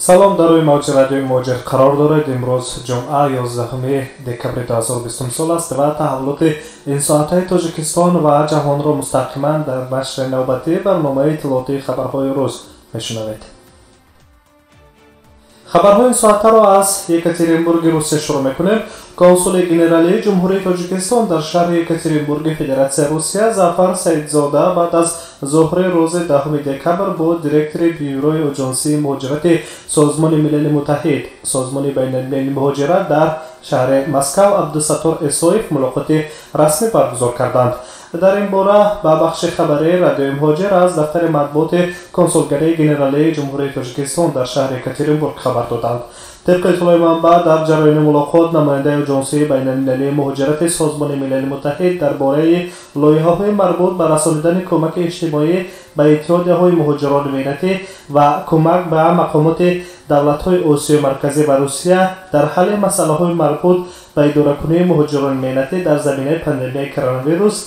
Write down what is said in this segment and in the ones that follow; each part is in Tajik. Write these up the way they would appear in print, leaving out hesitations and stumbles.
Салом, дар рӯи мавҷи радиои Муҳоҷир қарор доред. Имрӯз ҷумъа, 11 декабри 2020 сол аст ва таҳаввулоти ин соатҳои Тоҷикистон ва ҷаҳонро мустақиман дар нашри навбатии барномаи иттилоотии хабарҳои рӯз мешунавед. Хабарҳои ин соатаро аз Екатеринбурги Русия шурӯъ мекунем. Консули генералии Ҷумҳурии Тоҷикистон дар шаҳри Екатеринбурги Федератсияи Русия Зафар Саидзода баъд аз зуҳри рӯзи 10 декабр бо директори бюрои оҷонсии муҳоҷирати Созмони Милали Муттаҳид, Созмони байналмилалии муҳоҷират дар шаҳри Москав Абдусаттор Эсоев мулоқоти расмӣ баргузор карданд. Дар ин бора ба бахши хабарии радиои Муҳоҷир аз дафтари матбуоти консулгарии генералии Ҷумҳурии Тоҷикистон дар шаҳри Екатеринбург хабар доданд. Тибқи иттилои манбаъ, дар ҷараёни мулоқот намояндаи оҷонсии байналмилалии муҳоҷирати Созмони Милали Муттаҳид дар бораи лоиҳаҳои марбут ба расонидани кӯмаки иҷтимоӣ ба иттиҳодияҳои муҳоҷирони меҳнатӣ ва кӯмак ба мақомоти давлатҳои Осиёи Марказӣ ва Русия дар ҳалли масъалаҳои марбут ба идоракунии муҳоҷирони меҳнатӣ дар заминаи пандемияи коронавирус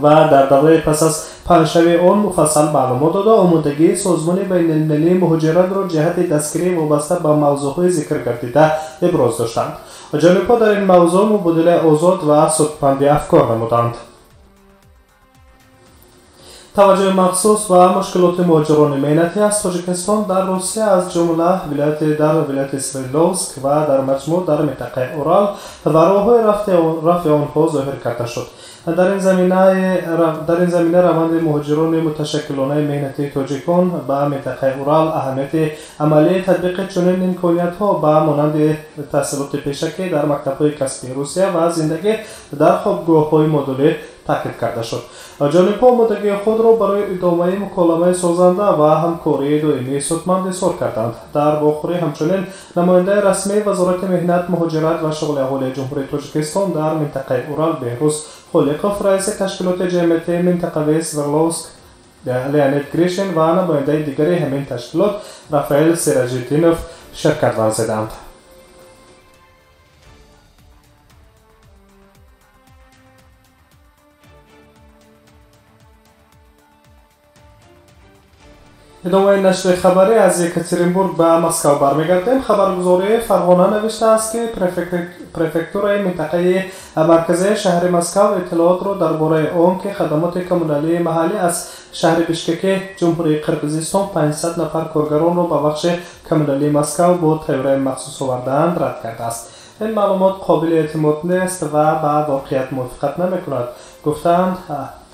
ва дар давраи пас аз паҳншавии он муфассал маълумот дода, омодагии Созмони байналмилалии муҳоҷиратро ҷиҳати дастгирии вобаста ба мавзӯъҳои зикр гардида иброз доштанд. Ҷонибҳо дар ин мавзӯъ мубодилаи озод ва судманди афкор намуданд. Таваҷҷӯҳи махсус ба мушкилоти муҳоҷирони меҳнатӣ аз Тоҷикистон дар Русия, аз ҷумла дар вилояти Свердловск ва дар маҷмӯъ дар минтақаи Урал ва роҳҳои рафъи онҳо зоҳир карда шуд. Дар ин замина раванди муҳоҷирони муташаккилонаи меҳнатии тоҷикон ба минтақаи Урал, аҳамияти амалии татбиқи чунин имкониятҳо ба монанди таҳсилоти пешакӣ дар мактабҳои касбии Русия ва зиндагӣ дар хобгоҳҳои модулӣ таъкид карда шуд. Ҷонибҳо омодагии худро барои идомаи муколамаи созанда ва ҳамкории доимии судманд изҳор карданд. Дар вохӯрӣ ҳамчунин намояндаи расмии Вазорати меҳнат, муҳоҷират ва шуғли аҳолии Ҷумҳурии Тоҷикистон дар минтақаи Урал Беҳрӯз Холиқов, раиси ташкилоти ҷамъиятии минтақавии Свердловск Леонид Гришин ва намояндаи дигари ҳамин ташкилот Рафаэл Сираҷиддинов ширкат варзиданд. Идомаи нашри хабарӣ аз Екатеринбург ба Москав бармегардем. Хабаргузории Фарғона навиштааст, ки префектураи минтақаи марказии шаҳри Москав иттилоотро дар бораи он, ки хадамоти коммуналии маҳаллӣ аз шаҳри Бишкеки Ҷумҳурии Қирғизистон 500 нафар коргаронро ба бахши коммуналии Москав бо тайёраи махсус овардаанд, рад кардааст. Ин маълумот қобили эътимод нест ва ба воқеият мувофиқат намекунад, гуфтаанд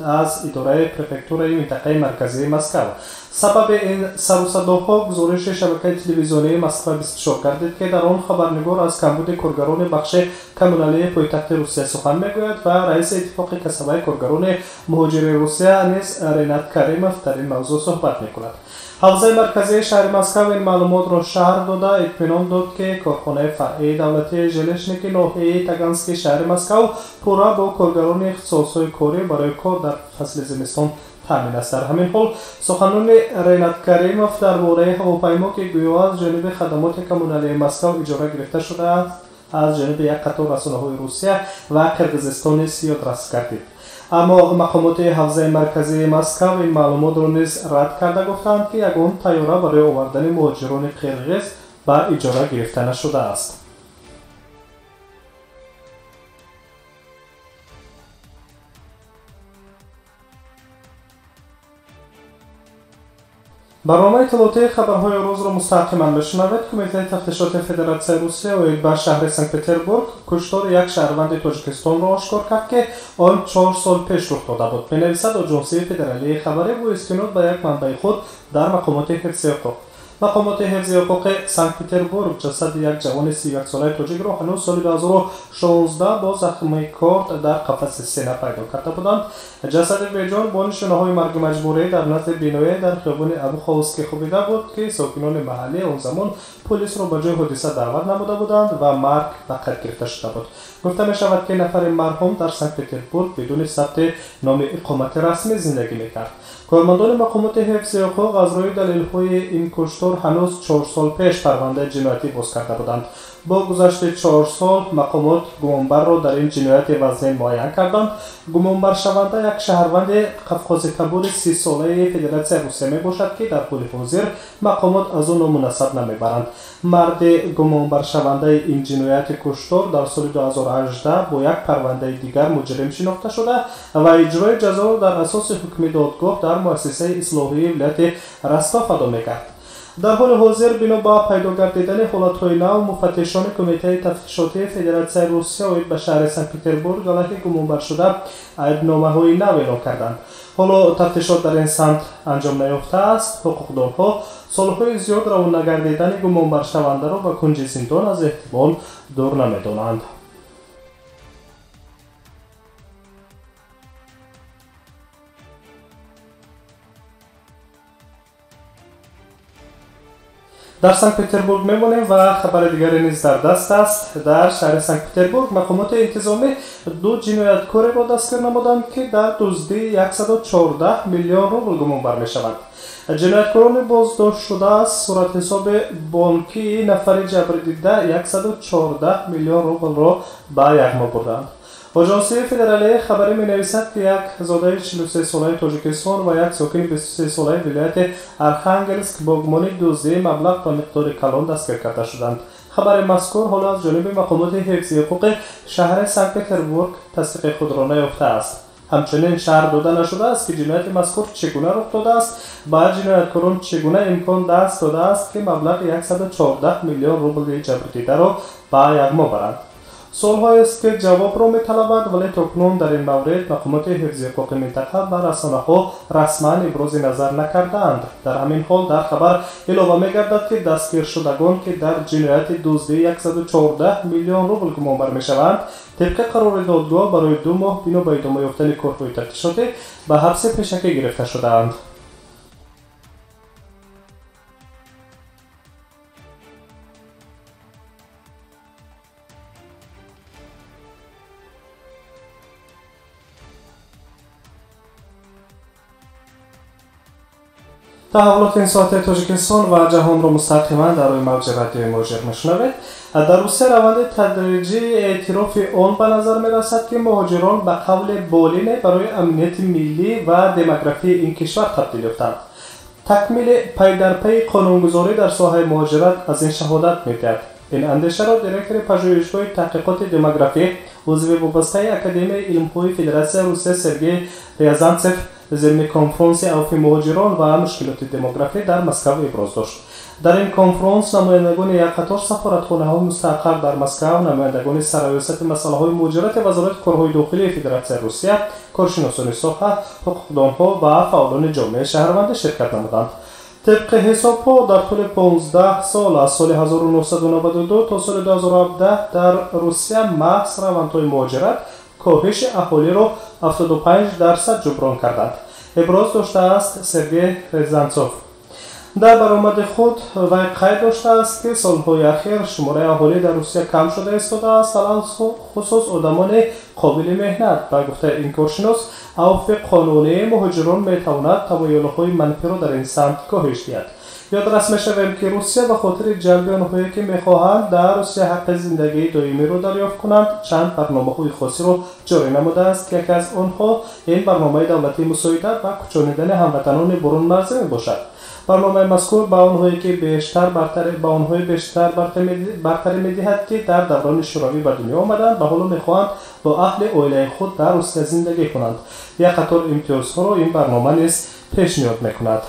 аз идораи префектураи минтақаи марказии Москав. Сабаби ин сарусадоҳо гузориши шабакаи телевизионии Москва 24 гардид, ки дар он хабарнигор аз камбуди коргарони бахши коммуналии пойтахти Русия сухан мегӯяд ва раиси иттифоқи касабаи коргарони муҳоҷири Русия низ Ренат Каримов дар ин мавзӯъ суҳбат мекунад. Ҳавзаи марказии шаҳри Москав ин маълумотро шарҳ дода, итминон дод, ки корхонаи фаръии давлатии Желешники ноҳияи Тагански шаҳри Москав пурра бо коргарони ихтисосҳои корӣ барои кор дар фасли зимистон таъмин аст. Дар ҳамин ҳол суханони Ренат Каримов дар бораи ҳавопаймо, ки гӯё аз ҷониби хадамоти коммуналии Москав иҷора гирифта шудааст, аз ҷониби як қатор расонаҳои Русия ва Қирғизистон низ ёдрас гардид. Аммо мақомоти ҳавзаи марказии Москав ин маълумотро низ рад карда, гуфтанд, ки ягон тайёра барои овардани муҳоҷирони қирғиз ба иҷора гирифта нашудааст. Барномаи иттилоотии хабарҳои рӯзро мустақиман мешунавед. Кумитаи тафтишоти Федератсияи Русия оид ба шаҳри Санкт-Петербург куштори як шаҳрванди Тоҷикистонро ошкор кард, ки он 4 сол пеш рух дода буд, менависад Оҷонсии федералии хабарӣ бо истинод ба як манбаи худ дар мақомоти ҳифзи ҳуқуқ. Мақомоти ҳифзи ҳуқуқи Санкт-Петербург ҷасади як ҷавони 31-солаи тоҷикро ҳанӯз соли 2016 бо захми корд дар қафаси сина пайдо карда буданд. Ҷасади беҷон бо нишонаҳои марги маҷбурӣ дар назди биное дар хиёбони Абуховский хобида буд, ки сокинони маҳаллӣ он замон полисро ба ҷои ҳодиса даъват намуда буданд ва марг ба қайд гирифта шуда буд. Гуфта мешавад, ки нафари марҳум дар Санкт-Петербург бидуни сабти номи иқомати расмӣ зиндагӣ мекард. Кормандони мақомоти ҳифзи ҳуқуқ аз рӯи далелҳои ин куштор куштор ҳанӯз 4 сол пеш парвандаи ҷиноятӣ боз карда буданд. Бо гузашти 4 сол мақомот гумонбарро дар ин ҷинояти вазнин муайян карданд. Гумонбаршаванда як шаҳрванди Қафқозитабори 30-солаи Федератсияи Русия мебошад, ки дар ҳоли ҳозир мақомот аз ӯ номунасаб намебаранд. Марди гумонбаршавандаи ин ҷинояти куштор дар соли 2018 бо як парвандаи дигар муҷрим шинохта шуда ва иҷрои ҷазоро дар асоси ҳукми додгоҳ дар муассисаи ислоҳии вилояти Ростов адо мекард. Дар ҳоли ҳозир бино ба пайдо гардидани ҳолатҳои нав, муфаттишони Кумитаи тафтишотии Федератсияи Русия оид ба шаҳри Санкт-Петербург алайҳи гумонбаршуда айбномаҳои нав эълон карданд. Ҳоло тафтишот дар ин самт анҷом наёфтааст. Ҳуқуқдонҳо солҳои зиёд равонагардидани гумонбаршавандаро ба кунҷи зиндон аз эҳтимол дур намедонанд. Дар Санкт-Петербург мемонем ва хабари дигаре низ дар даст аст. Дар шаҳри Санкт-Петербург мақомоти интизомӣ ду ҷинояткореро дастгир намуданд, ки дар дуздии 114 миллион рубл гумонбар мешаванд. Ҷинояткорони боздоштшуда аз суратҳисоби бонкии нафари ҷабрдида 114 миллион рублро ба яғмо бурданд. Оҷонсии федералии хабарӣ менависад, ки як зодаи 43-солаи Тоҷикистон ва як сокини 23-солаи вилояти Архангелск бо гумони дуздии маблағ ба миқдори калон дастгир карда шуданд. Хабари мазкур ҳоло аз ҷониби мақомоти ҳифзи ҳуқуқи шаҳри Санкт-Петербург тасдиқи худро наёфтааст. Ҳамчунин шарҳ дода нашудааст, ки ҷинояти мазкур чӣ гуна рух додааст ва ҷинояткорон чӣ гуна имкон даст додааст, ки маблағи 114 миллион рубли ҷабрдидаро ба яғмо баранд. Суолҳоест, ки ҷавобро металабад, вале то кунун дар ин маврид мақомоти ҳифзи ҳуқуқи минтақа ва расонаҳо расман ибрози назар накардаанд. Дар ҳамин ҳол дар хабар илова мегардад, ки дастгиршудагон, ки дар ҷинояти дуздии 114 миллион рубл гумонбар мешаванд, тибқи қарори додгоҳ барои 2 моҳ бино ба идома ёфтани корҳои тафтишотӣ ба ҳабси пешакӣ гирифта шудаанд. Таҳаввулоти ин соати Тоҷикистон ва ҷаҳонро мустақиман дар рӯи мавҷи радиои Муҳоҷир мешунавед. Дар Русия раванди тадриҷии эътирофи он ба назар мерасад, ки муҳоҷирон ба қавли болине барои амнияти миллӣ ва демографияи ин кишвар табдил ёфтанд. Такмили пайдарпайи қонунгузорӣ дар соҳаи муҳоҷират аз ин шаҳодат медиҳад. Ин андешаро директори пажӯҳишгоҳи таҳқиқоти демографӣ, узви вобастаи Академияи илмҳои Федератсияи Русия Сергей Рязанцев зимни конфронси авфи муҳоҷирон ва мушкилоти демографӣ дар Москав иброз дошт. Дар ин конфронс намояндагони як қатор сафоратхонаҳои мустақар дар Москав, намояндагони сарраёсати масъалаҳои муҳоҷирати Вазорати корҳои дохилии Федератсияи Русия, коршиносони соҳа, ҳуқуқдонҳо ва фаъолони ҷомеаи шаҳрвандӣ ширкат намуданд. Тибқи ҳисобҳо дар тӯли 15 сол аз соли 1992 то соли 2017 дар Русия маҳз равандҳои муҳоҷират коҳиши аҳолиро 75% ҷуброн карданд, иброз доштааст Сергей Рязанцев. Дар баромади худ вай қайд доштааст, ки солҳои ахир шумораи аҳолӣ дар Русия кам шуда истодааст, алалхусус одамони қобили меҳнат. Ба гуфтаи ин коршинос, авфи қонунии муҳоҷирон метавонад тамоюлҳои манфиро дар ин самт коҳиш диҳад. Ёдрас мешавем, ки Русия ба хотири ҷалби онҳое, ки мехоҳанд дар Русия ҳаққи зиндагии доимиро дарёфт кунанд, чанд барномаҳои хосиро ҷорӣ намудааст, ки яке аз онҳо ин барномаи давлатии мусоидат ва кӯчонидани ҳамватанони бурунмарзӣ мебошад. Барномаи мазкур ба онҳое ки бештар бартарӣ медиҳад, ки дар даврони шӯравӣ ба дунё омаданд ва ҳоло мехоҳанд бо аҳли оилаи худ дар Русия зиндагӣ кунанд. Як қатор имтиёзҳоро ин барнома низ пешниҳод мекунад.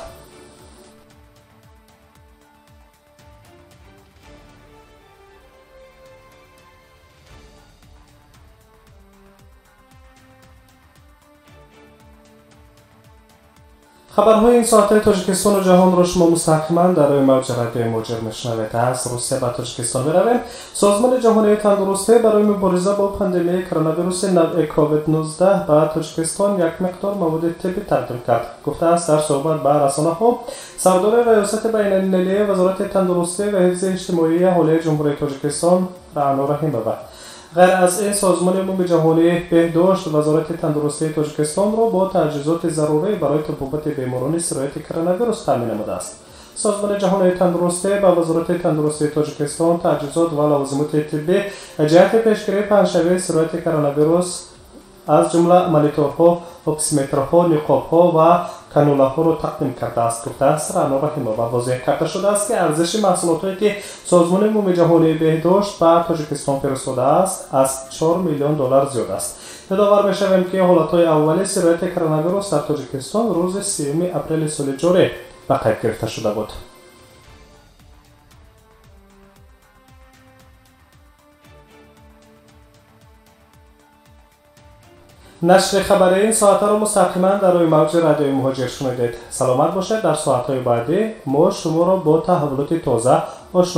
Хабарҳои ин соатаи Тоҷикистону ҷаҳонро шумо мустақиман дар рӯи мавҷи радиои Муҳоҷир мешунавед. Аз Русия ба Тоҷикистон меравем. Созмони ҷаҳонии тандурустӣ барои мубориза бо пандемияи коронавируси навъи COVID-19 ба Тоҷикистон як миқдор маводи тиббӣ тақдим кард, гуфтааст дар суҳбат ба расонаҳо сардори раёсати байналмилалии Вазорати тандурустӣ ва ҳифзи иҷтимоии аҳолии Ҷумҳурии Тоҷикистон Раъно Раҳимова. Ғайр аз ин, Созмони умумиҷаҳонии беҳдошт Вазорати тандурустии Тоҷикистонро бо таҷҳизоти зарурӣ барои табобати беморони сирояти коронавирус таъмин намудааст. Созмони ҷаҳонии тандурустӣ ба Вазорати тандурустии Тоҷикистон таҷҳизот ва лавозимоти тиббӣ ҷиҳати пешгирии паҳншавии сирояти коронавирус, аз ҷумла мониторҳо, оксиметрҳо, ниқобҳо ва канулаҳоро тақдим кардааст, гуфтааст Раъно Раҳимова. Возеҳ карда шудааст, ки арзиши маҳсулотҳое, ки Созмони умумиҷаҳонии беҳдошт ба Тоҷикистон фиристодааст, аз 4 миллион доллар зиёд аст. Ёдовар мешавем, ки ҳолатҳои аввали сирояти коронавирус дар Тоҷикистон рӯзи 3 апрели соли ҷорӣ ба қайд гирифта шуда буд. Нашри хабари ин соатаро мустақиман дар рӯи мавҷи радиои Муҳоҷир шунидед. Саломат бошед. Дар соатҳои баъдӣ мо шуморо бо таҳаввулоти тоза ошно